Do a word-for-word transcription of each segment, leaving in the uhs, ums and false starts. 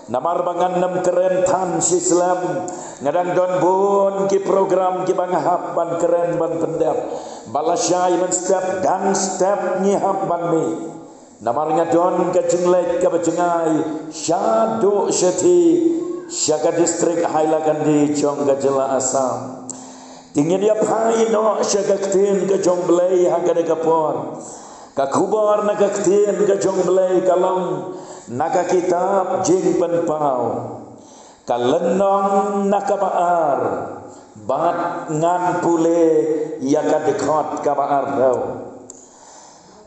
Namar ba ngan nym kren than shi slem, nga dang don bun ki program kiba nga hap ban kren ban pyndep. Ba lashai mynstep dang step ngi hap ban mih. Namar nga don ka jingleit kaba jngai shaduh shathie sha ka distrik Hailakandi jong ka jylla Assam. Te ngin ïa phai noh sha ka ktien ka jong U Blei ha kane ka por. Ka khubor na ka ktien ka jong U Blei ka long na ka kitab Jingpynpaw, ka lynnong na kaba ar, bad ngan pule ïa ka dkhot kaba arphew.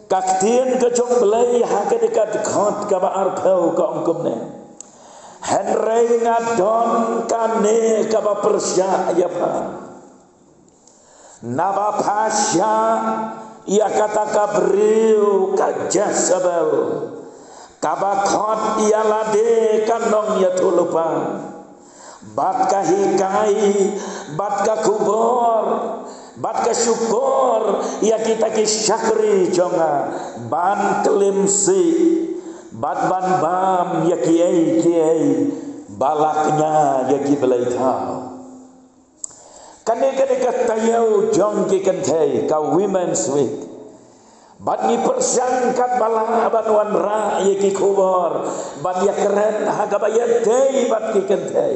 Ka ktien ka jong U Blei ha kane ka dkhot kaba arphew ka ong kumne: Hynrei nga don kane kaba pyrshah ïa pha, naba pha shah ïa kata ka briew ka Jesebel, kaba khot ïa lade ka nongïathuhlypa, bad ka hikai, bad ka khubor, bad ka shukor ïa kita ki shakri jong nga ban klim sih bad ban bam ïa kiei kiei ba la kñia ïa ki blei thaw. Kane ka dei ka taïew jong ki kynthei, ka Women's Week. Bad ngi pyrshang katba lah ban wanrah ïa ki khubor ban ïakren ha kaba ïadei bad ki kynthei.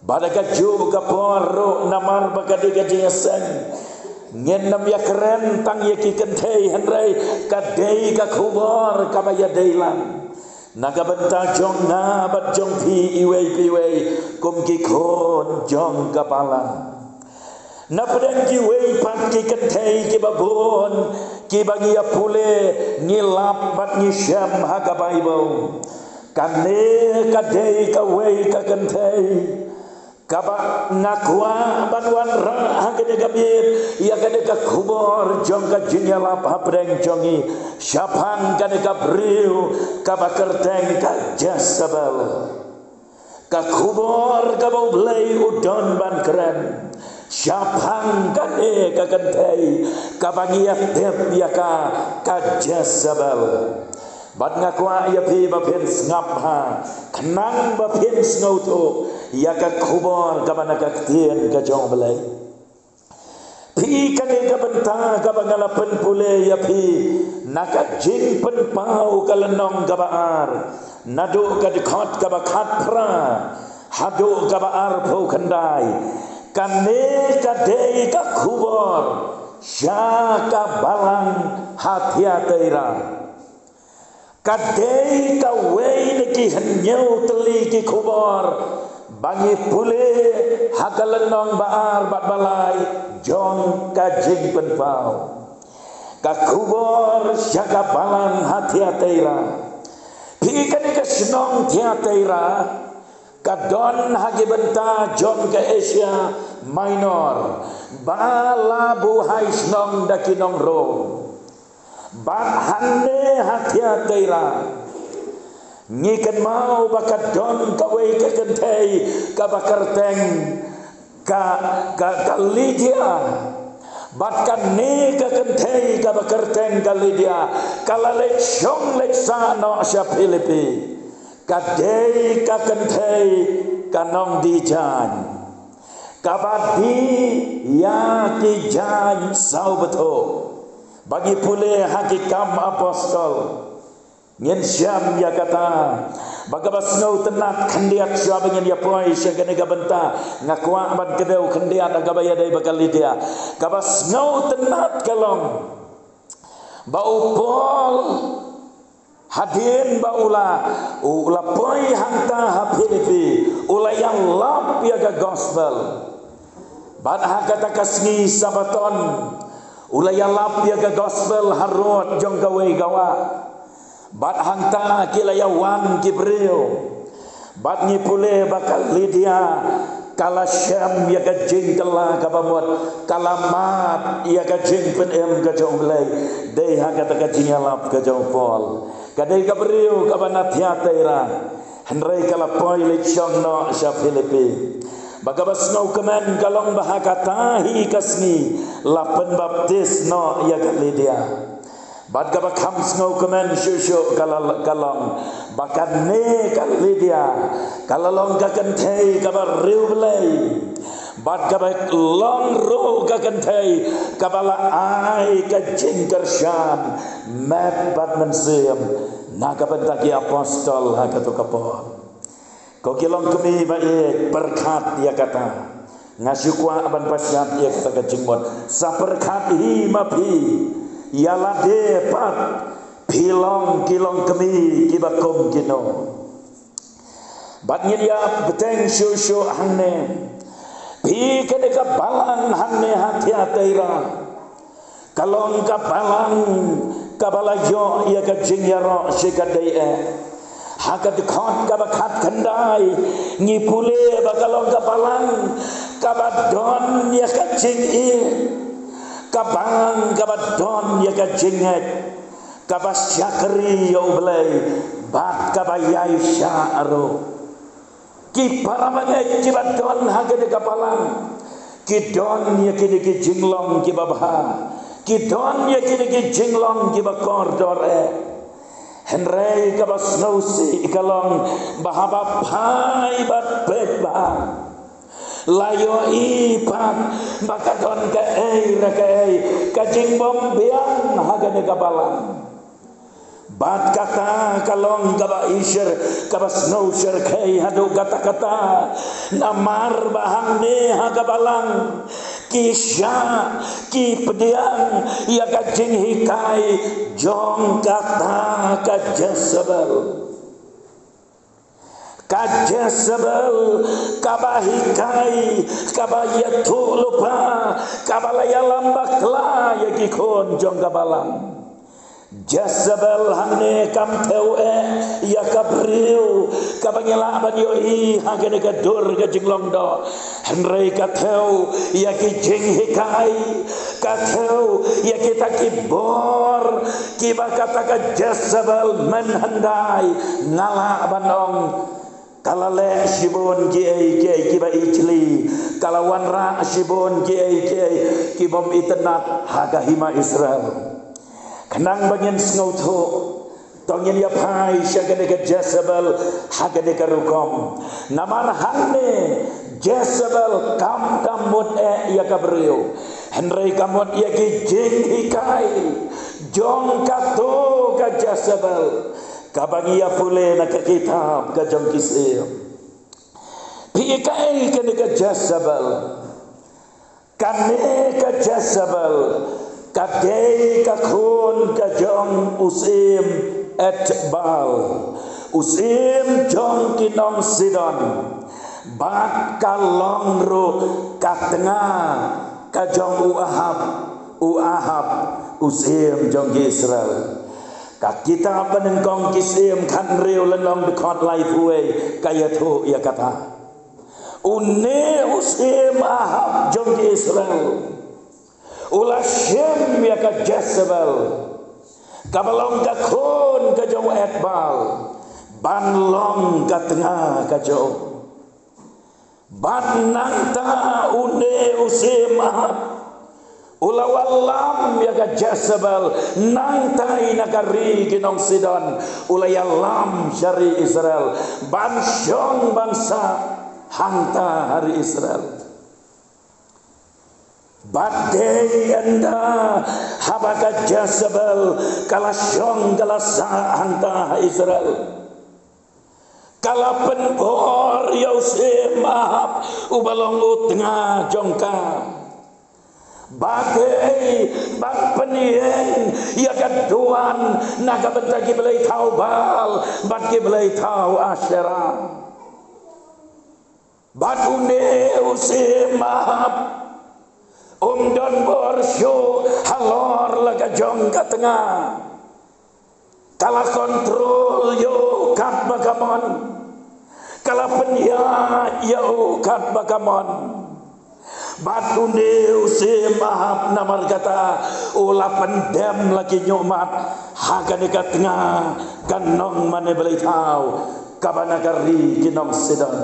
Bad ha kajuh ka por ruh, namar ba ka dei ka jingïaseng, ngin nym ïakren tang ïa ki kynthei, hynrei ka dei ka khubor kaba ïadei lang na ka bynta jong nga bad jong phi iwei pa iwei kum ki khun jong ka balang. Na pdeng kiwei pat ki kynthei kiba bun kiba ngi ïa pule, ngi lap bad ngi shem ha ka Baibl, kane ka dei kawei ka kynthei kaba nga kwah ban wanrah ha kane ka miet ïa kane ka khubor jong ka jingïalap hapdeng jong ngi shaphang kane ka briew kaba kyrteng ka Jesebel. Ka khubor kaba U Blei u don ban kren shaphang kane ka kynthei kaba ngi ïa tip ïa ka, ka Jesebel. Bad nga kwah ïa phi ba phin sngap bha khnang ba phin sngewthuh ïa ka khubor kaba na ka ktien ka jong U Blei. Phi, kane ka bynta kaba nga la pynpule ïa phi na ka Jingpynpaw ka lynnong kaba ar, naduh ka dkhot kaba khatphra haduh kaba arphew khyndai. Kane ka dei ka khubor sha ka balang ha Thiatira. Ka dei kawei na ki hynñiew tylli ki khubor ba ngi pule ha ka lynnong ba ar bad ba lai jong ka Jingpynpaw. Ka khubor sha ka balang ha Thiatira. Phi, kane ka shnong Thiatira ka don ha ki bynta jong ka Asia Minor, ba la buhai shnong da ki nong Rom. Bad hangne ha Thiatira ngi kynmaw ba ka don kawei ka kynthei kaba kyrteng ka, ka, ka Lydia. Bad kane ka kynthei kaba kyrteng ka Lydia ka la leit shong leit sah noh sha Philippi. Ka dei ka kynthei ka nongdie jaiñ, kaba die ïa ki jaiñ saw bthuh. Ba ngi pule ha Ki Kam Apostol ngin shem ïa kata. Ba kaba sngewtynnat khyndiat shuwa ba ngin ïa poi sha kane ka bynta, nga kwah ban kdew khyndiat ha kaba ïadei bad ka Lydia. Kaba sngewtynnat ka long ba u Paul, hadien ba u la, u la poi hangta ha Philippi, u la ïalap ïa ka gospel. Bad ha kata ka sngi Sabaton u la ïalap ïa ka gospel harud jong kawei ka wah. Bad hangta ki la ïa wan ki briew. Bad ngi pule ba ka Lydia ka la shem ïa ka jingkylla kaba mut, ka la mad ïa ka jingpynim ka jong U Blei. Dei ha kata ka jingïalap ka jong u Paul. Ka dei ka briew kaba na Thiatira, hynrei ka la poi leit shong noh sha Philippi. Ba kaba sngewkmen ka long ba ha kata hi ka sngi la pynbaptis noh ïa ka Lydia. Bad kaba kham sngewkmen shuh shuh ka la, ka long ba kane ka Lydia ka la long ka kynthei kaba riewblei. Bad kaba long ruh ka kynthei kaba la ai ka jingkyrshan met bad mynsiem na ka bynta ki apostol ha kato ka por. Ko ki longkmie ba ïeit, pyrkhat ïa kata. Nga shu kwah ban pashat ïa kata ka jingmut. Sa pyrkhat hi ma phi ïa lade pat phi long ki longkmie kiba kum kino. Bad ngin ïa bteng shuh shuh hangne. Phi kane ka balang hangne ha Thiatira, ka long ka balang kaba la ïoh ïa ka jingïaroh shi katdei eh. Ha ka dkhot kaba khatkhyndai ngi pule ba ka long ka balang kaba don ïa ka jingïeit, ka balang kaba don ïa ka jingngeit, kaba shakri ïa U Blei bad kaba ïaishah ruh. Ki para bangeit kiba don ha kane ka balang ki don ïa kine ki jinglong kiba bha, ki don ïa kine ki jinglong kiba kordor eh. Hynrei kaba sngewsih ka long ba haba phai bad peit bha, la ïohi pat ba ka don kaei re kaei ka jingbym biang ha kane ka balang. Bad kata ka long kaba isher, kaba sngewsher khei haduh katta katta. Namar ba hangne ha ka balang ki shah ki pdiang ïa ka jinghikai jong kata ka Jezebel. Ka Jezebel kaba hikai, kaba ïathuh lypa, kaba la ïalam bakla ïa ki khun jong ka balang. Jezebel hangne kam thew eh ïa ka briew kaba ngi lah ban ïohi ha kane ka dur ka jinglong doh. Hynrei ka thew ïa ki jinghikai, ka thew ïa kita ki bor kiba kata ka Jezebel mynhyndai nga lah ban ong ka la leh shibun kiei kiei kiba ijli, ka la wanrah shibun kiei kiei kibym itynnad ha ka hima Israel. Khnang ba ngin sngewthuh, to ngin ïa phai sha kane ka Jezebel ha kane ka rukom. Namar hangne Jezebel kam da mut eh ïa ka briew, hynrei ka mut ïa ki jinghikai jong kato ka Jezebel kaba ngi ïa pule na ka kitab ka jong ki Syiem. Phi i kaei kane ka Jezebel? Kane ka Jezebel ka dei ka khun ka jong u syiem Etbaal, u syiem jong ki nong Sidon, bad ka long ruh ka tnga ka jong u Ahab, u Ahab u syiem jong ki Israel. Ka kitab Banyngkong ki Syiem khathynriew lynnong dkhot laiphew wei ka ïathuh ïa kata. Une u syiem Ahab jong ki Israel u la shim ïa ka Jezebel kaba long ka khun ka jong u Etbaal ban long ka tnga ka jong u. Bad nangta une u syiem Ahab u la wallam ïa ka Jezebel nangta na ka ri ki nong Sidon, u la ïalam sha ri Israel ban shong ban sah hangta ha ri Israel. Bad dei ynda haba ka Jezebel ka la shong ka la sah hangta ha Israel, ka la pynbor ïa u syiem Ahab uba long u tnga jong ka ba dei ban pynïeng ïa ka duwan na ka bynta ki blei thaw Baal bad ki blei thaw Asherah. Bad une u syiem Ahab um don bor shuh halor la ka jong ka tnga. Ka la kontrol ïa u katba ka mon, ka la pynïaid ïa u katba ka mon. Bad une u syiem Ahab namar kata u la pyndem la ki ñiuhmat ha kane ka tnga ka nong mane blei thaw kaba na ka ri ki nong Sidon.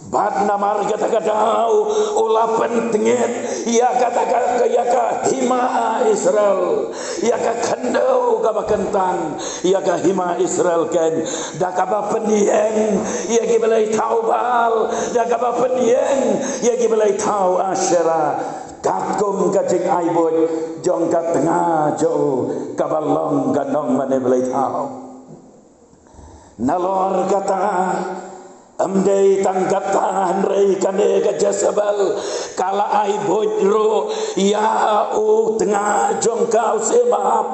Bad namar kata ka daw u la pyntngit ïa kata ka, ïa ka hima Israel, ïa ka khyndew kaba kyntang, ïa ka hima Israel keiñ, da kaba pynïeng ïa ki blei thaw Baal, da kaba pynïeng ïa ki blei thaw Asherah. Katkum ka jingai buit jong ka tnga jong u kaba long ka nongmane blei thaw. Nalor kata, ym dei tang kata, hynrei kane ka Jezebel ka la ai buit ruh ïa u tnga jong ka, u Syiem Ahab,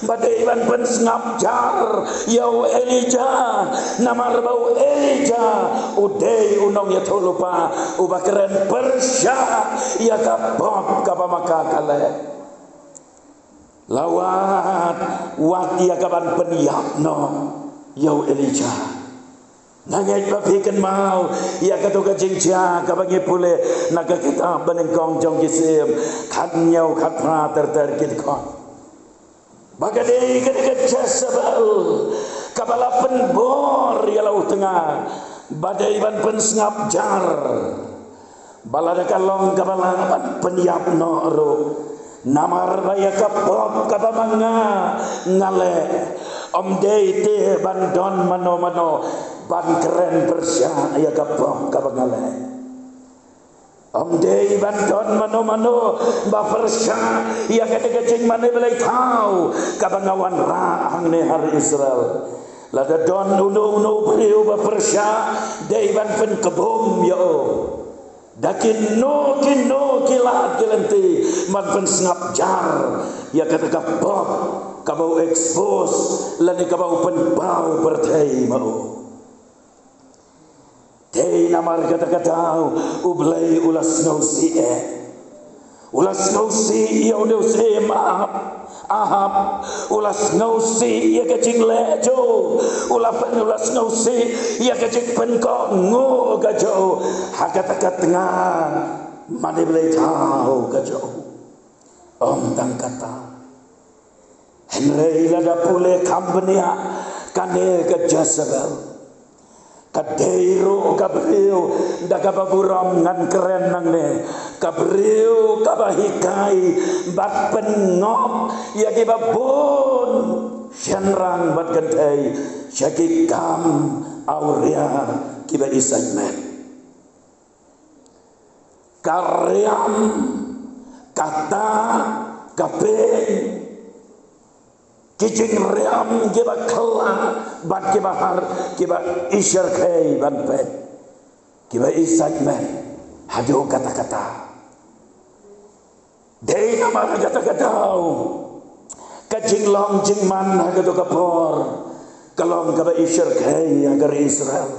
ba dei ban pynsngap jar ïa u Elijah, namar ba u Elijah u dei u nongïathuhlypa uba kren pyrshah ïa ka pop kaba ma ka ka leh. La wad, wad ïa kaban pynïap noh ïa u Elijah. Nga ngeit ba phi kynmaw ïa kato ka jingjia kaba ngi pule na ka kitab Banyngkong jong ki Syiem, khathynñiew, khatphra ter ter ki dkhot. Ba ka dei ka, ka Jezebel kaba la pynbor ïa la u tnga ba dei ban pynsngap jar. Ba lada ka long kaba lah ban pynïap noh ruh, namar ba ïa ka pop kaba ma nga nga leh, ym dei te ban don mano mano ban kren pyrshah ïa ka pop kaba nga leh. Ym dei ban don mano mano ba pyrshah ïa kata ka jingmane blei thaw kaba nga wanrah hangne ha ri Israel. Lada don uno uno u briew ba pyrshah, dei ban pynkhlaiñ ïa u da kino kino ki lad ki lynti ban pynsngap jar ïa kata ka pop kaba u expose lane kaba u pynpaw pyrthei ma u. Te namar kata ka daw U Blei u la sngewsih eh. U la sngewsih ïa une u syiem Ahab. Ahab, u la sngewsih ïa ka jingleh jong u. U la pyn, u la sngewsih ïa ka jingpynkohnguh ka jong u ha kata ka tnga mane blei thaw ka jong u. Ym tang kata, hynrei lada pule kham bniah, kane ka Jezebel ka dei ruh ka briew da kaba burom ngan kren nangne, ka briew kaba hikai bad pynngop ïa kiba bun shynrang bad kynthei sha ki kam awria kiba isaitmet. Ka riam, ka tah, ka peiñ, ki jingriam kiba khla bad kiba har, kiba ishyrkhei ban peit, kiba isaitmet haduh katta katta. Dei namar kata ka daw ka jinglong jingman ha kato ka por ka long kaba ishyrkhei ha ka ri Israel.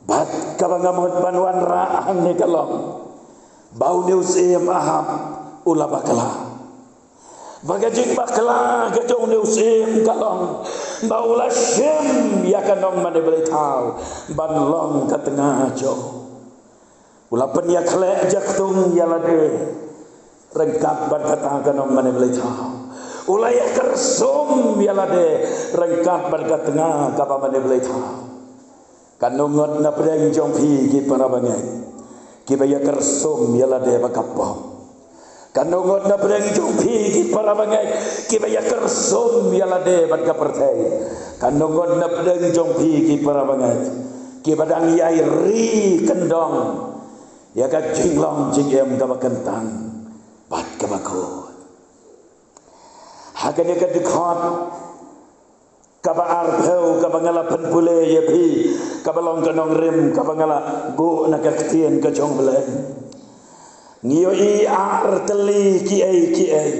Bad kaba nga mut ban wanrah hangne ka long ba une u syiem Ahab u la bakla. Ba ka jingbakla ka jong une u syiem ka long ba u la shim ïa ka nongmane blei thaw ban long ka tnga jong u. U la pynïakhleh jaktung ïa lade ryngkat bad kata ka nongmane blei thaw. U la ïakyrsum ïa lade ryngkat bad ka tnga kaba mane blei thaw. Kan nongngut na pdeng jong phi ki para bangeit kiba ïakyrsum ïa lade bad ka pop. Kan nongngut na pdeng jong phi ki para bangeit kiba ïakyrsum ïa lade bad ka pyrthei. Kan nongngut na pdeng jong phi ki para bangeit kiba dang ïai ri kyndong ïa ka jinglong jingim kaba kyntang bad kaba khuid. Ha kane ka dkhot kaba arphew kaba nga la pynpule ïa phi, kaba long ka nongrim kaba nga la buh na ka ktien ka jong U Blei, ngi ïohi ar tylli kiei kiei.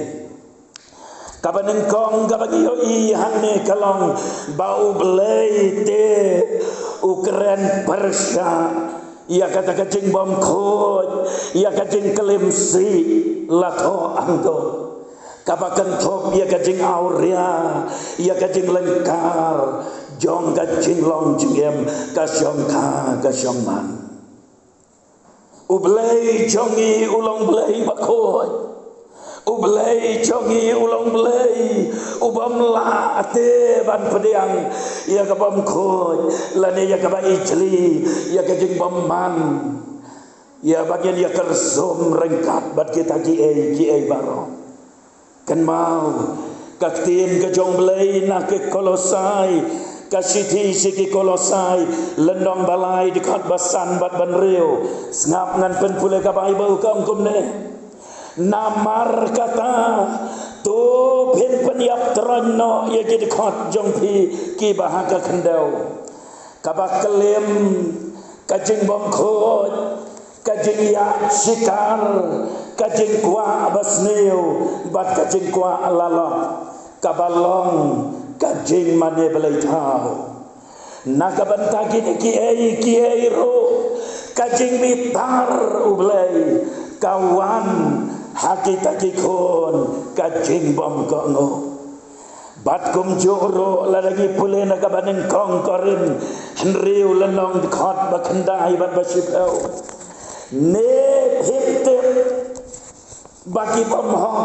Kaba nyngkong kaba ngi ïohi hangne ka long ba U Blei te u kren pyrshah ïa kata ka jingbymkhuid, ïa ka jingklim sih la thoh hangto, kaba kynthup ïa ka jingawria, ïa ka jinglyngkar jong ka jinglong jingim ka shongkha ka shongman. U Blei jong ngi u long Blei bakhuid. U Blei jong ngi u long Blei u bym lah te ban pdiang ïa ka bym khuid lane ïa ka ba ijli, ïa ka jingbymman, ïa ba ngin ïa kyrsum ryngkat bad kita kiei kiei baroh. Kynmaw ka ktien ka jong Blei na ki Kolosai, ka shithi sha ki Kolosai, lynnong ba lai, dkhot ba san bad ba hynriew. Sngap ngan pynpule, ka Baibl ka ong kumne: Namar kata, to phin pynïap troiñ noh ïa ki dkhot jong phi kiba ha ka khyndew, kaba klim, ka jingbymkhuid, ka jingïaid shikar, ka jingkwah basniew bad ka jingkwah lalot, kaba long ka jingmane bleithaw. Na ka bynta kita kiei kiei ruh, ka jingbitar U Blei ka wan ha kita ki khun ka jingbymkohnguh. Bad kumjuh ruh lada ngi pule na kaba nyngkong Korinth hynriew, lynnong, dkhot ba khyndai bad ba shiphew: Ne phim tip ba ki bymhok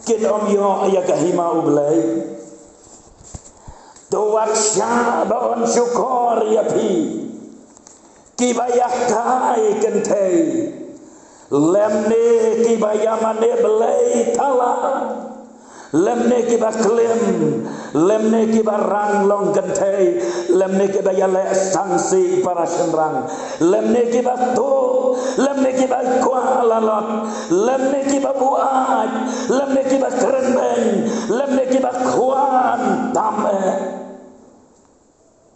kin ym ïoh ïa ka hima U Blei? To wat shah ba yn shukor ïa phi kiba ïakai kynthei, lymne kiba ïamane blei thala, lymne kiba klim, lymne kiba rang long kynthei, lymne kiba ïaleh sangsi para shynrang, lymne kiba tuh, lymne kiba kwah lalot, lymne kiba buaid, lymne kiba kren beiñ, lymne kiba khwan tam eh,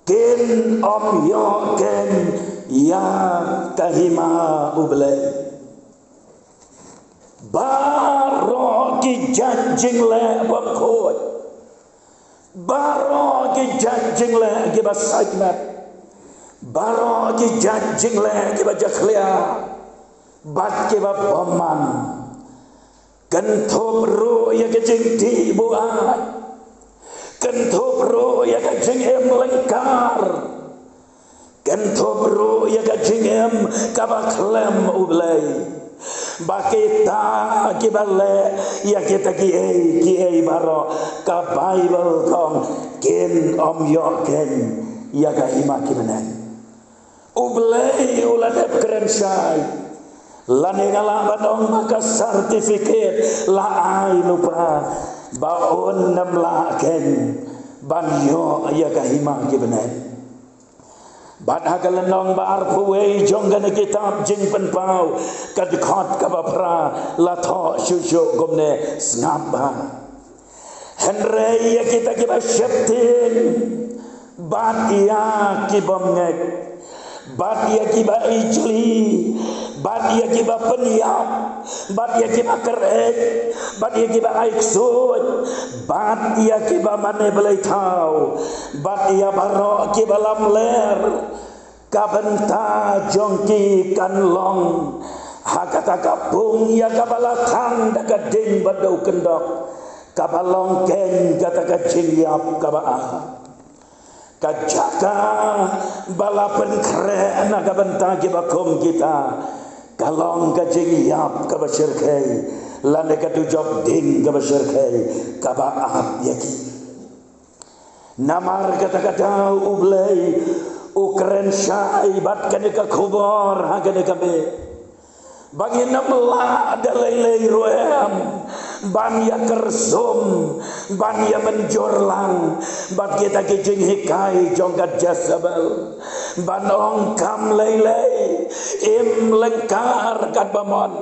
kin ym ïoh keiñ ïa ka hima U Blei. Baroh ki jait jingleh bymkhuid, baroh ki jait jingleh kiba sait met, baroh ki jait jingleh kiba jakhlia bad kiba bymman, kynthup ruh ïa ka jingdih buaid, kynthup ruh ïa ka jingim lyngkar, kynthup ruh ïa ka jingim kaba khlem U Blei. Ba kita kiba leh ïa kita kiei kiei baroh, ka Baibl ka ong, kin ym ïoh keiñ ïa ka hima ki bneng. U Blei u la dep kren shai, lane nga lah ban ong ba ka certificate la ai lypa ba un ym lah keiñ ban ïoh ïa ka hima ki bneng. Bad ha ka lynnong ba arphew wei jong kane ka kitab Jingpynpaw, ka dkhot kaba phra la thoh shuh shuh kumne, sngap bha: Hynrei ïa kita kiba sheptieng, bad ïa ki bymngeit, bad ïa kiba ijli, bad ïa kiba pynïap, bad ïa kiba kyr-eit, bad ïa kiba ai ksuid, bad ïa kiba mane bleithaw, bad ïa baroh kiba lamler, ka bynta jong ki kan long ha kata ka pung ïa kaba la thang da ka ding bad da u kyndok, kaba long keiñ kata ka jingïap kaba ar. Ka jaka ba la pynkhreh na ka bynta kiba kum kita ka long ka jingïap kaba shyrkhei, lane ka dujok ding kaba shyrkhei kaba ap ïa ki. Namar kata ka daw U Blei u kren shai bad kane ka khubor ha kane ka miet, ba ngin ym lah da lei lei ruh em ban ïa kyrsum, ban ïa mynjur lang bad kita ki jinghikai jong ka Jesebel, ban ong, kam lei lei, im lyngkar katba mon,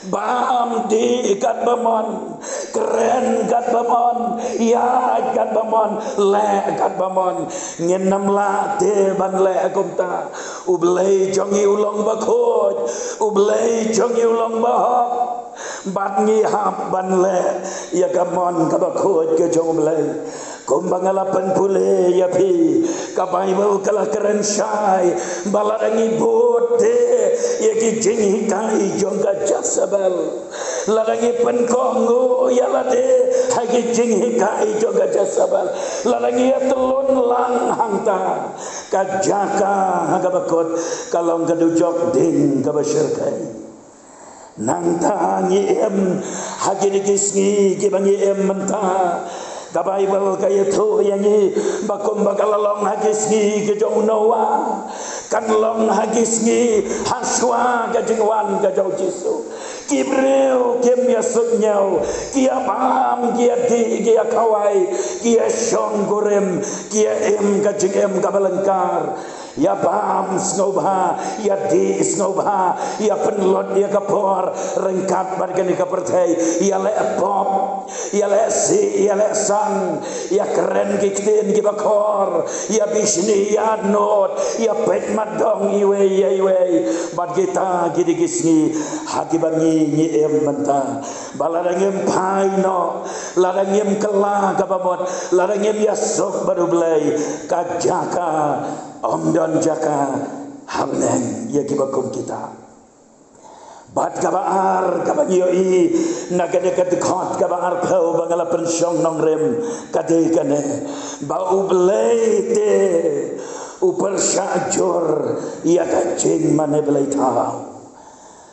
bam dih katba mon, kren katba mon, ïaid katba mon, leh katba mon. Ngin ym lah te ban leh kumta. U Blei jong ngi u long bakhuid, U Blei jong ngi u long bahok, bad ngi hap ban leh ïa ka mon kaba khuid ka jong U Blei. Kumba nga la pynpule ïa phi, ka Baibl ka la kren shai ba lada ngi bud te ïa ki jinghikai jong ka Jesebel, lada ngi pynkohnguh ïa lade ha ki jinghikai jong ka Jesebel, lada ngi ïatlun lang hangta, ka jaka ha kaba kut ka long ka dujok ding kaba shyrkhei. Nangta ngi im ha kine ki sngi kiba ngi im mynta. Ka Baibl ka ïathuh ïa ngi ba kumba ka la long ha ki sngi ki jong u Noah, kan long ha ki sngi ha shuwa ka jingwan ka jong u Jisu. Ki briew kim ïa suidñiew, ki ïa bam, ki ïa dih, ki ïa khawai, ki ïa shongkurim, ki ïa im ka jingim kaba lyngkar. Ïa bam sngewbha, ïa dih sngewbha, ïa pynlut ïa ka por ryngkat bad kane ka pyrthei, ïa leh pop, ïa leh sih, ïa leh sang, ïa kren ki ktien kiba khor, ïa bishni, ïa nud, ïa peit mat dong iwei ïa iwei. Bad kita ki dei ki sngi ha kiba ngi ngi im mynta. Ba lada ngim phai noh, lada ngim kylla kaba mut, lada ngim ïasuk bad U Blei, ka jaka ym don jaka ha bneng ïa kiba kum kita. Bad kaba ar kaba ngi ïohi na kane ka dkhot kaba arphew ba nga la pynshong nongrim ka dei kane, ba U Blei te u pyrshah jur ïa ka jingmane blei thaw.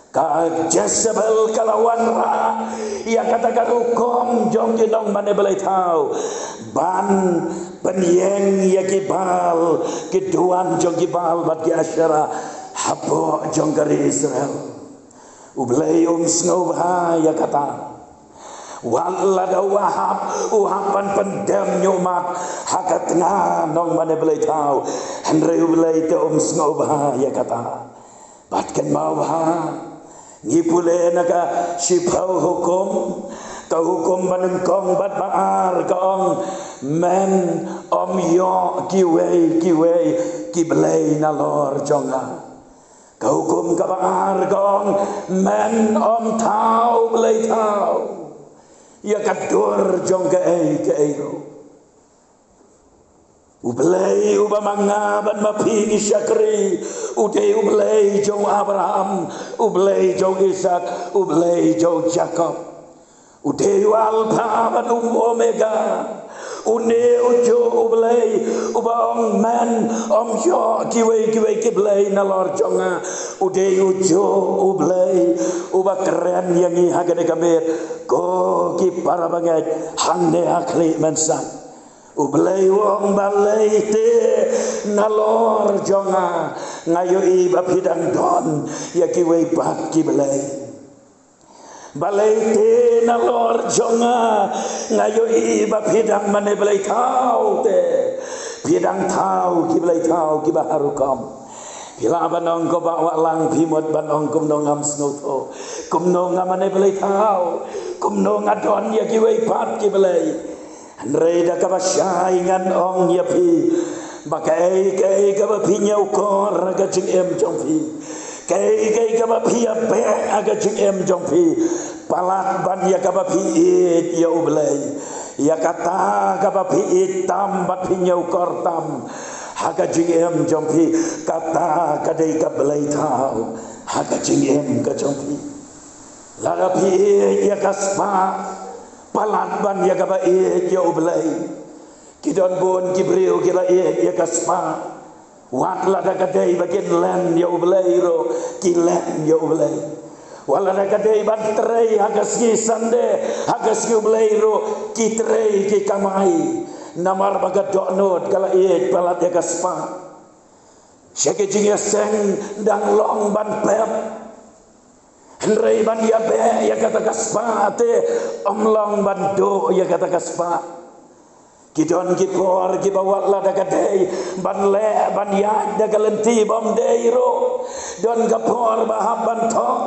Ka Jezebel ka la wanrah ïa kata ka rukom jong ki nongmane blei thaw ban pynïeng ïa ki Baal, ki duwan jong ki Baal bad ki Asherah hapoh jong ka ri Israel. U Blei um sngewbha ïa kata. Wat lada u Ahab u hap ban pyndem ñiuhmat ha ka tnga nongmane blei thaw, hynrei U Blei te um sngewbha ïa kata. Bad kynmaw bha, ngi pule na ka shiphew Hukum, ka hukum ba nyngkong bad ba ar ka ong, men ym ïoh kiwei kiwei ki blei nalor jong nga. Ka hukum kaba ar ka ong, men ym thaw blei thaw ïa ka dur jong kaei kaei ruh. U Blei uba ma nga bad ma phi ngi shakri, u dei U Blei jong u Abraham, U Blei jong u Isak, U Blei jong u Jakob. U dei u Alpha bad u Omega. Une u juh U Blei uba ong, men ym ïoh kiwei kiwei ki blei nalor jong nga. U dei u juh U Blei uba kren ïa ngi ha kane ka miet, ko ki para bangeit hangne ha khlieh mynsan. U Blei u ong, balei te nalor jong nga nga ïohi ba phi dang don ïa kiwei pat ki blei? Balei te nalor jong nga nga ïohi ba phi dang mane blei thaw te? Phi dang thaw ki blei thaw kiba ha rukom. Phi lah ban ong, ko Bah Wahlang, phi mut ban ong kumno ngam sngewthuh, kumno nga mane blei thaw, kumno nga don ïa kiwei pat ki blei. Hynrei da kaba shai ngan ong ïa phi ba kaei kaei kaba phi ñiewkor ha ka jingim jong phi, kaei kaei kaba phi ïabeh ha ka jingim jong phi, palat ban ïa kaba phi ïeit ïa U Blei, ïa kata kaba phi ïeit tam bad phi ñiewkor tam ha ka jingim jong phi, kata ka dei ka blei thaw ha ka jingim ka jong phi. Lada phi ïeit ïa ka spah, palat ban ïa kaba ïeit ïa U Blei. Ki don bun ki briew kiba ïeit ïa ka spah. Wat lada ka dei ba kin len ïa U Blei ruh, ki len ïa U Blei. Wat lada ka dei ban trei ha ka sngi Sunday, ha ka sngi U Blei ruh, ki trei ki kamai. Namar ba ka dohnud ka la ïeit palat ïa ka spah. Sha ka jingïaseng dang long ban pep. Hynrei ban ïabeh ïa kata ka spah te ym long ban duh ïa kata ka spah. Ki don ki por kiba wat lada ka dei ban leh ban ïaid da ka lynti bym dei ruh, don ka por ba hap ban thok.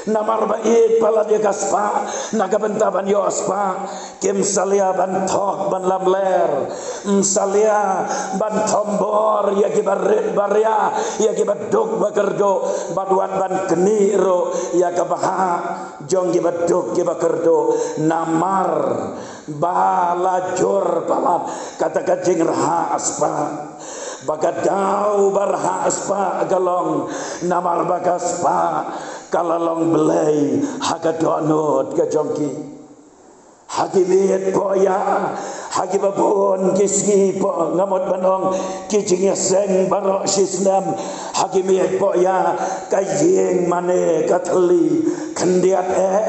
Namar ba ïeit palat ïa ka spah, na ka bynta ban ïoh spah, kim salia ban thok ban lamler, ym salia ban thombor ïa kiba rit ba ria, ïa kiba duk ba kyrduh, bad wat ban knieh ruh ïa ka bhah jong kiba duk kiba kyrduh, namar ba la jur palat kata ka jingrhah spah. Ba ka daw ba rhah spah ka long namar ba ka spah ka la long blei ha ka dohnud ka jong ki. Ha ki miet pohïa, ha kiba bun ki sngi poh, nga mut ban ong ki jingïaseng baroh shi snem, ha ki miet pohïa ka ïing mane ka thylli Khyndiat eh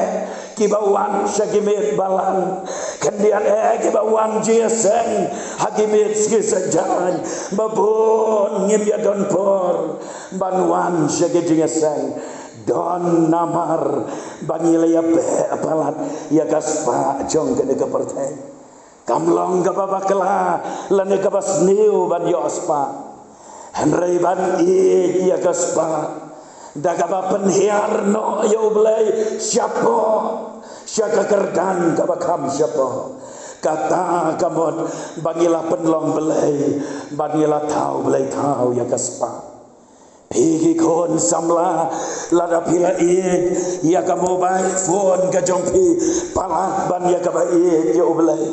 kiba wan sha ki miet balang, khyndiat eh kiba wan jingïaseng ha ki miet sngi Saitjaiñ, ba bun ngim ïa don por ban wan sha ki jingïaseng. Don namar ba ngi la ïa beh palat ïa ka spah jong kane ka pyrthei. Kam long kaba bakla lane kaba sniew ban ïoh spah, hynrei ban ïeit ïa ka spah da kaba pynhiar noh ïa U Blei shapoh sha ka kyrdan kaba kham shapoh. Kata ka mut ba ngi la pynlong blei, ba ngi la thaw blei thaw ïa ka spah. Phi ki khun samla, lada phi la ïeit ïa ka mobile phone ka jong phi palat ban ïa kaba ïeit ïa U Blei.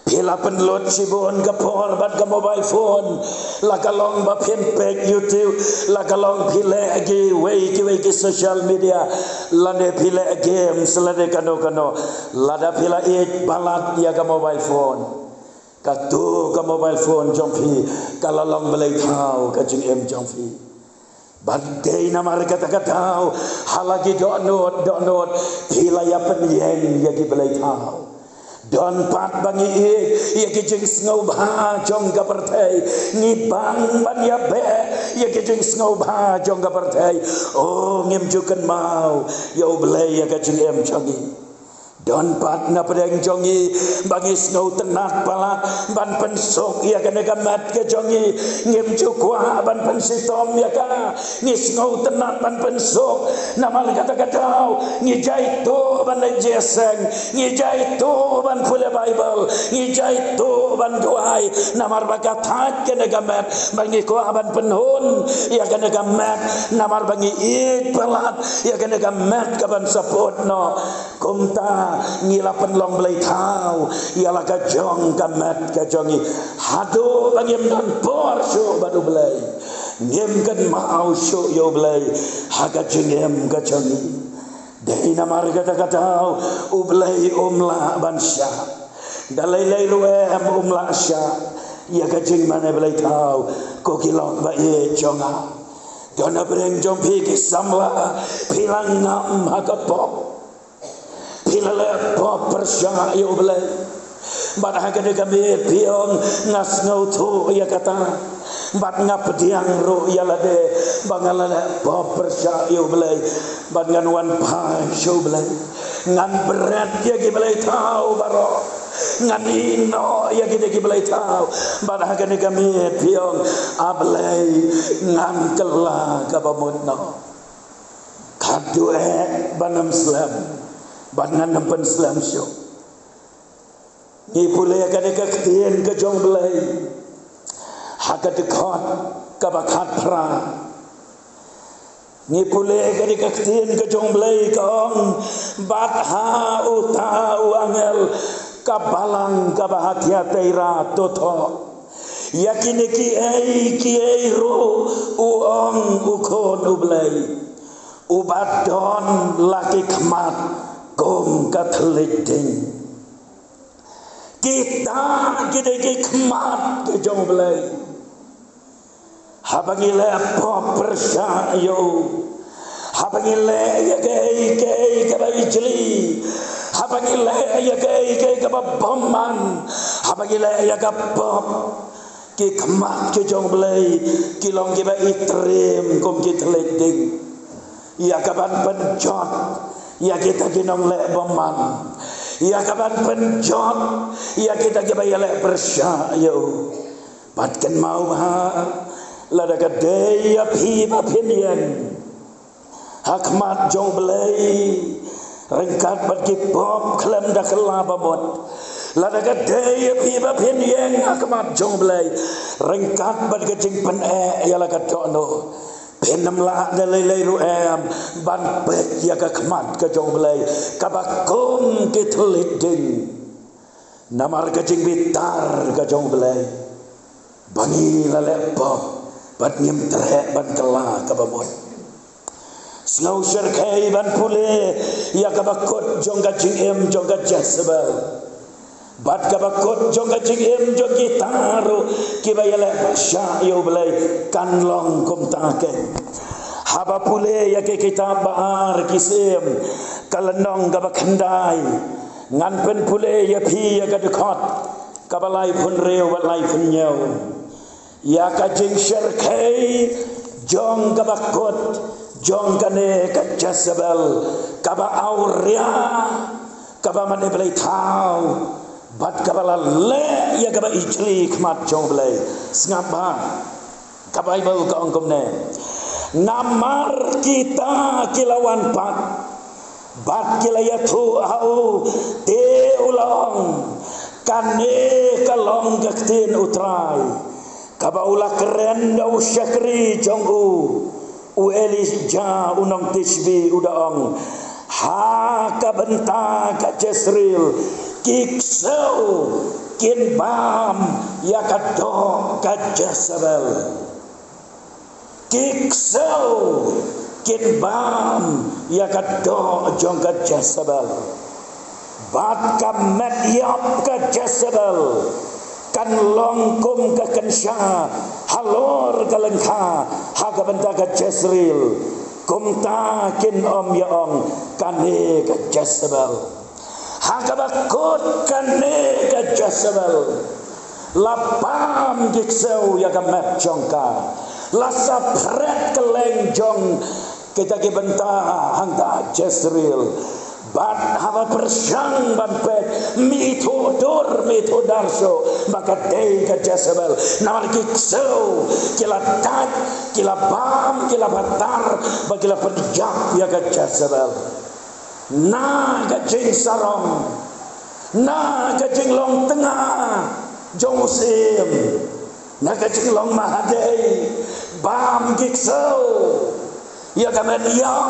Phi la pynlut shibun ka por bad ka mobile phone, la ka long ba phin peit YouTube, la ka long phi leh kiwei kiwei ki social media, lane phi leh games, lane kano kano. Lada phi la ïeit palat ïa ka mobile phone, kato ka mobile phone jong phi ka la long blei thaw ka jingim jong phi. Bad dei namar kata ka daw ha la ki dohnud dohnud phi la ïa pynïeng ïa ki blei thaw. Don pat ba ngi ïeit ïa ki jingsngewbha jong ka pyrthei, ngi bang ban ïa beh ïa ki jingsngewbha jong ka pyrthei. O, ngim ju kynmaw ïa U Blei ïa ka jingim jong ngi. Don pat na pdeng jong ngi ba ngi sngewtynnat palat ban pynsuk ïa kane ka met ka jong ngi. Ngim ju kwah ban pynshitom ïa ka. Ngi sngewtynnat ban pynsuk, namar kata ka daw ngi jia ïa to ban leit jingïaseng, ngi jia ïa to ban pule Baibl, ngi jia ïa to ban duwai. Namar ba ka thait kane ka met ba ngi kwah ban pynhun ïa kane ka met, namar ba ngi ïeit palat ïa kane ka met ka ban sa pud noh. Kumta ngi la pynlong blei thaw ïa la ka jong ka met ka jong ngi, haduh ba ngim don por shuh bad U Blei. Ngim kynmaw shuh ïa U Blei ha ka jingim ka jong ngi. Dei namar kata ka daw U Blei um lah ban shah. Da lei lei ruh em um lah shah ïa ka jingmane blei thaw, ko ki lok ba ïeit jong nga. Don na pdeng jong phi ki samla, phi la ngam ha ka pop. Phi la leh pop pyrshah ïa U Blei. Bad ha kane ka miet phi ong, nga sngewthuh ïa kata. Bad nga pdiang ruh ïa lade ba nga la leh pop pyrshah ïa U Blei. Bad ngan wan phai sha U Blei. Ngan bret ïa ki blei thaw baroh. Ngan ïehnoh ïa kine ki blei thaw. Bad ha kane ka miet phi ong, A Blei, ngan kylla kaba mut noh. Khatduh eh ban ym slem, ban ngan ym pynslem shuh. Ngi pule ïa kane ka ktien ka jong U Blei ha ka dkhot kaba khatphra. Ngi pule ïa kane ka ktien ka jong U Blei ka ong, bad ha uta u angel ka balang kaba ha Thiatira to thoh ïa kine kiei kiei ruh u ong U Khun U Blei, uba don la ki khmat kum ka thylliej ding. Kita ki dei ki khmat ki jong U Blei. Haba ngi leh pop pyrshah ïa u, haba ngi leh ïa kaei kaei kaba ijli, haba ngi leh ïa kaei kaei kaba bymman, haba ngi leh ïa ka pop, ki khmat ki jong U Blei ki long kiba itriem kum ki thylliej ding. Ïa ka ban pynjot ïa kita ki nongleh bymman, ïa ka ban pynjot ïa kita kiba ïaleh pyrshah ïa u. Bad kynmaw bha, lada ka dei ïa phi ba phin ïeng ha khmat jong U Blei ryngkat bad ki pop khlem da kylla ba mut, lada ka dei ïa phi ba phin ïeng ha khmat jong U Blei ryngkat bad ka jingpyneh ïa la ka dohnud, phin ym lah da lei lei ruh em ban peit ïa ka khmat ka jong U Blei kaba kum ki thylliej ding. Namar ka jingbitar ka jong U Blei ba ngi la leh pop bad ngim treh ban kylla kaba mut. Sngew shyrkhei ban pule ïa kaba kut jong ka jingim jong ka Jezebel bad kaba kut jong ka jingim jong kita ruh kiba ïaleh pyrshah ïa U Blei. Kan long kumta keiñ. Haba pule ïa ka kitab ba ar Ki Syiem, ka lynnong kaba khyndai, ngan pynpule ïa phi ïa ka dkhot kaba laiphew hynriew bad laiphew hynñiew. Ïa ka jingshyrkhei jong kaba kut jong kane ka Jesebel, kaba awria, kaba mane blei thaw, bad kaba la leh ïa kaba ijli khmat jong Blei. Sngap bha, ka Baibl ka ong kumne: Namar kita ki la wan pat bad ki la ïathuh ha u, te u la ong, kane ka long ka ktien U Trai, kaba u la kren da u shakri jong u, u Elijah u nong Tishbi, u da ong, ha ka bynta ka Jezreel, ki ksew kin bam ïa ka doh ka Jesebel. Ki ksew kin bam ïa ka doh jong ka Jesebel. Bad ka met ïap ka Jesebel kan long kum ka kynsha halor ka lyngkha ha ka bynta ka Jezreel. Kumta kin ym ïa ong, kane ka Jesebel. Ha kaba kut kane ka Jesebel la bam ki ksew ïa ka met jong ka. La saphriang ka leng jong kita ki bynta hangta Jezreel. Bad haba pyrshang ban peit, me ithuh dur, me ithuh dar shuh ba ka dei ka Jesebel. Namar ki ksew ki la tait, ki la bam, ki la batar, bad ki la pynjah ïa ka Jesebel. Na ka jingsarong, na ka jinglong tnga jong u syiem, na ka jinglong mahadei, bam ki ksew ïa ka met ïap,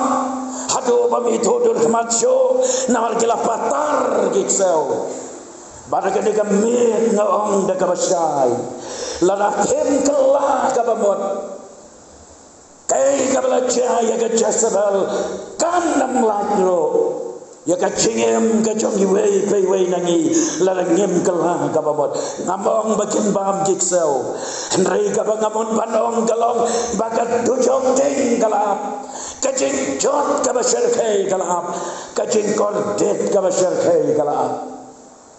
haduh ba me ithuh dur khmat shuh, namar ki la batar ki ksew. Bad ha kane ka miet nga ong da kaba shai, lada phim kylla kaba mut, kaei kaba la jia ïa ka Jesebel kan ym lait ruh. Ïa ka jingim ka jong iwei pa iwei na ngi, lada ngim kylla kaba mut. Ngam ong ba kin bam ki ksew, hynrei kaba nga mut ban ong ka long ba ka dujok ding ka la ap, ka jingjot kaba shyrkhei ka la ap, ka jingkordit kaba shyrkhei ka la ap.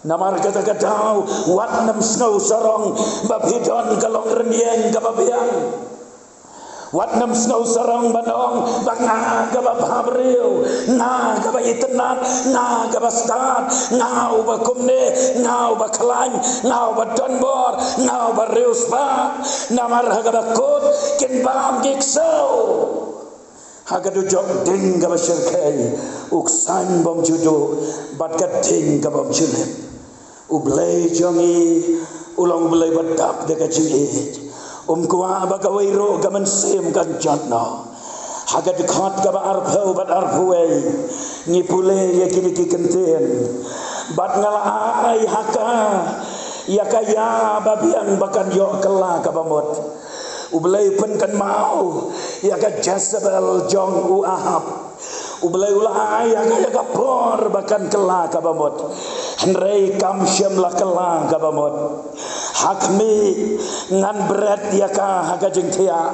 Namar kata ka daw, wat nym sngew sarong ba phi don ka longrynieng kaba biang. Wat nym sngew sarong ban ong ba nga kaba bhabriew, nga kaba itynnad, nga kaba stad, nga uba kumne, nga uba khlaiñ, nga uba donbor, nga uba riewspah. Namar ha kaba kut kin bam ki ksew. Ha ka dujok ding kaba shyrkhei, u ksain bym ju duh bad ka ding ka bym ju lip. U Blei jong ngi u long U Blei ba dap da ka jingïeit. Um kwah ba kawei ruh ka mynsiem kan jot noh. Ha ka dkhot kaba arphew bad arphew wei ngi pule ïa kine ki kyntien: Bad nga la ai ha ka ïa ka ïa ba biang ba kan ïoh kylla kaba mut. U Blei pynkynmaw ïa ka Jesebel jong u Ahab. U Blei u la ai ha ka ïa ka por ba kan kylla kaba mut, hynrei kam shym la kylla kaba mut. Ha khmih, ngan bret ïa ka ha ka jingthiah.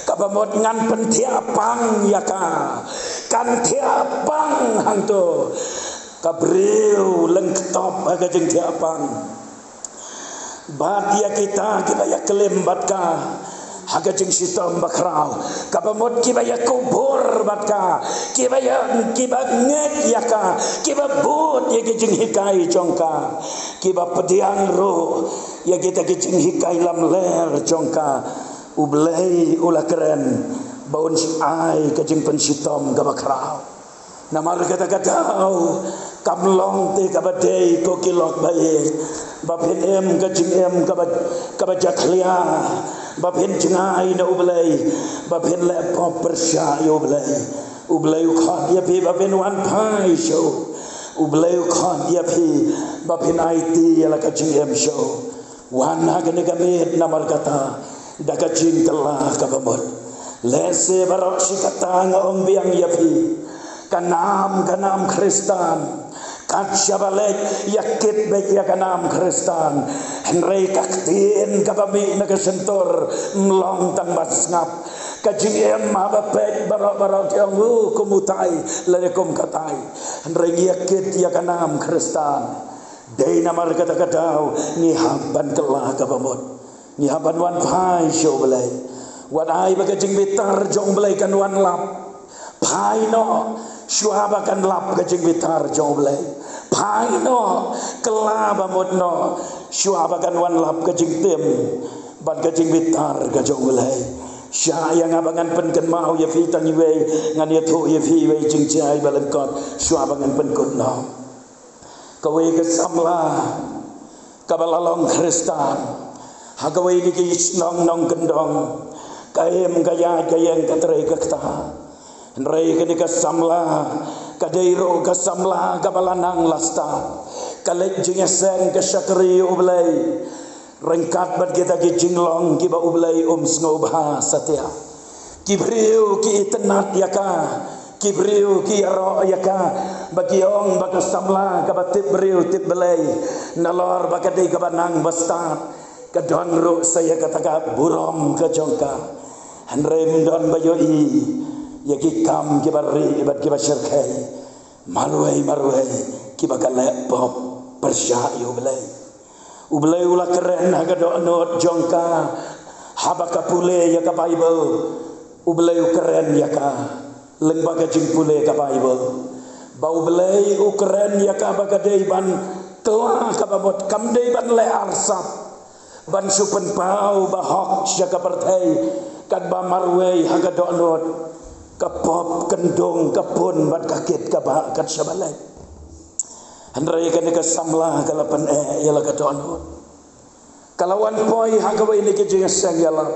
Kaba mut ngan pynthiah pang ïa ka. Kan thiah pang hangto. Ka briew lyngktop ha ka jingthiah pang. Bad ïa kita kiba ïaklim bad ka ha ka jingshitom bakhraw, kaba mut kiba ïakubur bad ka, kiba ïa, kiba ngeit ïa ka, kiba bud ïa ki jinghikai jong ka, kiba pdiang ruh ïa kita ki jinghikai lamler jong ka, U Blei u la kren ba un ai ka jingpynshitom kaba khraw. Namar kata ka daw, kam long te kaba dei, ko ki lok ba ïeit, ba phin im ka jingim kaba, kaba jakhlia, ba phin jngai na U Blei, ba phin leh pop pyrshah ïa U Blei. U Blei u khot ïa phi ba phin wan phai sha u. U Blei u khot ïa phi ba phin aiti ïa la ka jingim sha u. Wan ha kane ka miet namar kata da ka jingkylla kaba mut. Lehse baroh shi katta nga ong biang ïa phi, ka nam, ka nam Khristan, kat shaba leit ïa kit beit ïa ka nam Khristan, hynrei ka ktien kaba mih na ka shyntur ym long tang ban sngap. Ka jingim haba peit baroh baroh ki ong u kum utai lane kum katai. Hynrei ngi ïa kit ïa ka nam Khristan. Dei namar kata ka daw ngi hap ban kylla kaba mut. Ngi hap ban wan phai sha U Blei. Wat ai ba ka jingbitar jong U Blei kan wan lap. Phai noh shuwa ba kan lap ka jingbitar jong U Blei. Phai noh, kylla ba mut noh shuwa ba kan wan lap ka jingtim bad ka jingbitar ka jong U Blei. Shah ïa nga ba ngan pynkynmaw ïa phi tang iwei, ngan ïathuh ïa phi iwei jingjia ba lyngkot shuwa ba ngan pynkut noh. Kawei ka samla kaba la long Khristan ha kawei na ki shnong nongkyndong, ka im ka ïaid ka ïeng ka trei ka kta. Hynrei kane ka samla ka dei ruh ka samla kaba la nang la stad, ka leit jingïaseng ka shakri U Blei ryngkat bad kita ki jinglong kiba U Blei um sngewbha satia. Ki briew ki itynnad ïa ka, ki briew ki ïaroh ïa ka, ba ki ong ba ka samla kaba tip briew tip Blei, nalor ba ka dei kaba nang ba stad, ka don ruh sa ïa kata ka burom ka jong ka. Hynrei ym don ba ïohi ïa ki kam kiba rieh bad kiba shyrkhei. Marwei marwei kiba ka leh pop pyrshah ïa U Blei. U Blei u la kren ha ka dohnud jong ka haba ka pule ïa ka Baibl. U Blei u kren ïa ka lyngba ka jingpule ka Baibl. Ba U Blei u kren ïa ka ba ka dei ban kylla kaba mut, kam dei ban leh arsap ban shu pynpaw ba hok sha ka pyrthei, katba marwei ha ka dohnud ka pop kyndong ka pun bad ka kit kaba kat sha ba leh. Hynrei kane ka samla ka la pyneh ïa la ka dohnud. Ka la wan poi ha kawei na ki jingïaseng ïalap.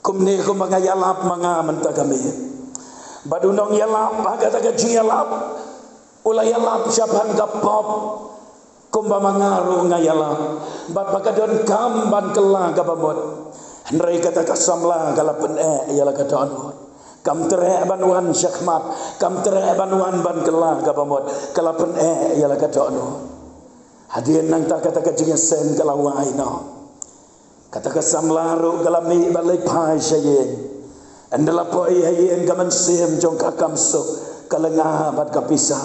Kumne kumba nga ïalap ma nga mynta ka miet. Bad u nongïalap ha kata ka jingïalap u la ïalap shaphang ka pop kumba ma nga ruh nga ïalap. Bad ba ka donkam ban kylla kaba mut. Hynrei kata ka samla ka la pyneh ïa la ka dohnud. Kam treh ban wan shakhmat, kam treh ban wan ban kylla kaba mut, ka la pyneh ïa la ka dohnud. Hadien nangta kata ka jingïaseng ka la wai noh. Kata ka samla ruh ka la mih ban leit phai sha ïing. Ynda la poi ha ïing ka mynsiem jong ka kam suk, ka lynga bad ka pisa.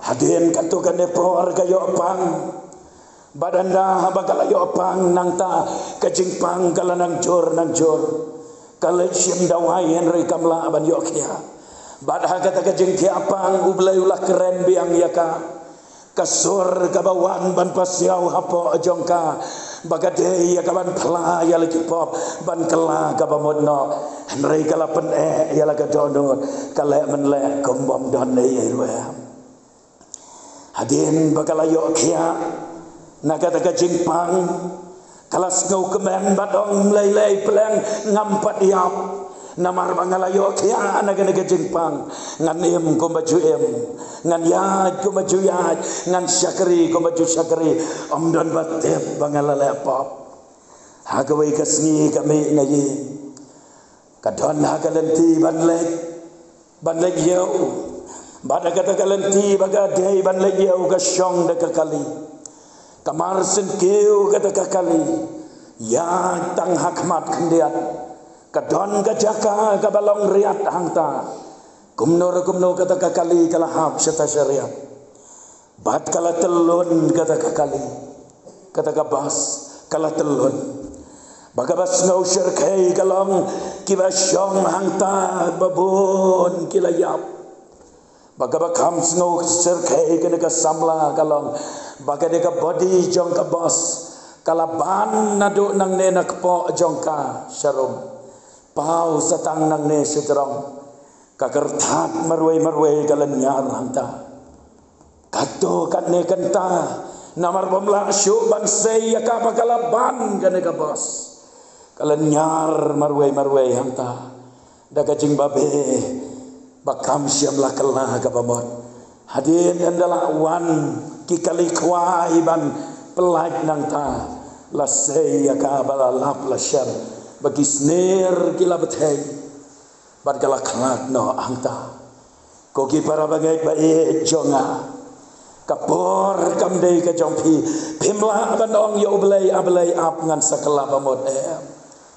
Hadien katto katne por ka ïoh pang. Bad ynda haba ka la ïoh pang nangta ka jingpang ka la nang jur nang jur. Ka leit shim dawai hynrei kam lah ban ïoh khiah. Bad ha kata ka jingkhiah pang U Blei u la kren biang ïa ka. Ka sur kaba wan ban pasiaw hapoh jong ka ba ka dei ïa ka ban phla ïa la ki pop ban kylla kaba mut noh. Hynrei ka la pyneh ïa la ka dohnud, ka leh mynleh kum bym don ei ei ruh em. Hadien ba ka la ïoh khiah na kata ka jingpang, ka la sngewkmen bad ong, ym lei lei pleng, ngam pat ïap. Namar ba nga la ïoh khiah na kane ka jingpang, ngan im kumba ju im, ngan ïaid kumba ju ïaid, ngan shakri kumba ju shakri. Ym don ba tip ba nga la leh pop. Ha kawei ka sngi ka mih na ïing. Ka don ha ka lynti ban leit, ban leit ïew. Bad ha kata ka lynti ba ka dei ban leit ïew ka shong da ka kali. Ka mar synkiew kata ka kali. Ïaid tang ha khmat khyndiat. Ka don ka jaka kaba long riat hangta. Kumno re kumno kata ka kali ka la hap shata sha riat. Bad ka la tyllun kata ka kali, kata ka bas, ka la tyllun. Ba kaba sngew shyrkhei ka long kiba shong hangta ba bun ki la ïap. Ba kaba kham sngew shyrkhei kane ka samla ka long ba kane ka body jong ka bas ka la ban naduh nangne na kpoh jong ka sharum, paw sa tang nangne shajrong. Ka kyrthat marwei marwei ka lynñiar hangta. Kato kane kynta namar bym lah shuh ban sei ïa ka ba ka la ban kane ka bas. Ka lynñiar marwei marwei hangta da ka jingbabe ba kam shym la kylla kaba mut. Hadien ynda la wan ki kali khwai ban pyllait nangta, la sei ïa ka ba la lap la shem, ba ki sner ki la bthei. Bad ka la khlad noh hangta. Ko ki para bangeit ba ïeit jong nga, ka por kam dei ka jong phi. Phim lah ban ong ïa U Blei, A Blei ap ngan sa kylla ba mut, em.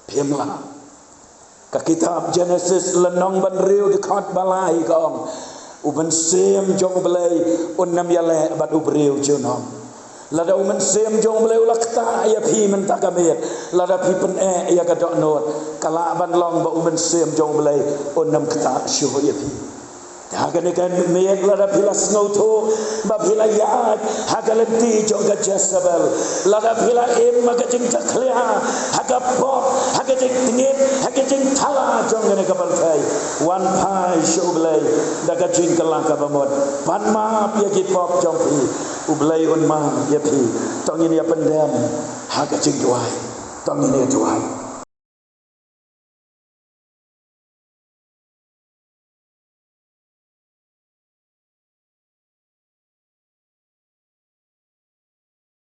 Phim lah. Ka kitab Genesis lynnong ba hynriew dkhot ba lai ka ong, u Mynsiem jong U Blei un ym ïaleh bad u briew junom. Lada u Mynsiem jong U Blei u la ktah ïa phi mynta ka miet, lada phi pyneh ïa ka dohnud, ka lah ban long ba u Mynsiem jong U Blei un ym ktah shuh ïa phi. Ha kane ka miet lada phi la sngewthuh ba phi la ïaid ha ka lynti jong ka Jezebel, lada phi la im ha ka jingjakhlia, ha ka pop, ha ka jingtngit, ha ka jingthala jong kane ka pyrthei, wan phai sha U Blei da ka jingkylla kaba mut, pan map ïa ki pop jong phi. U Blei un map ïa phi. To ngin ïa pyndem ha ka jingduwai. To ngin ïa duwai.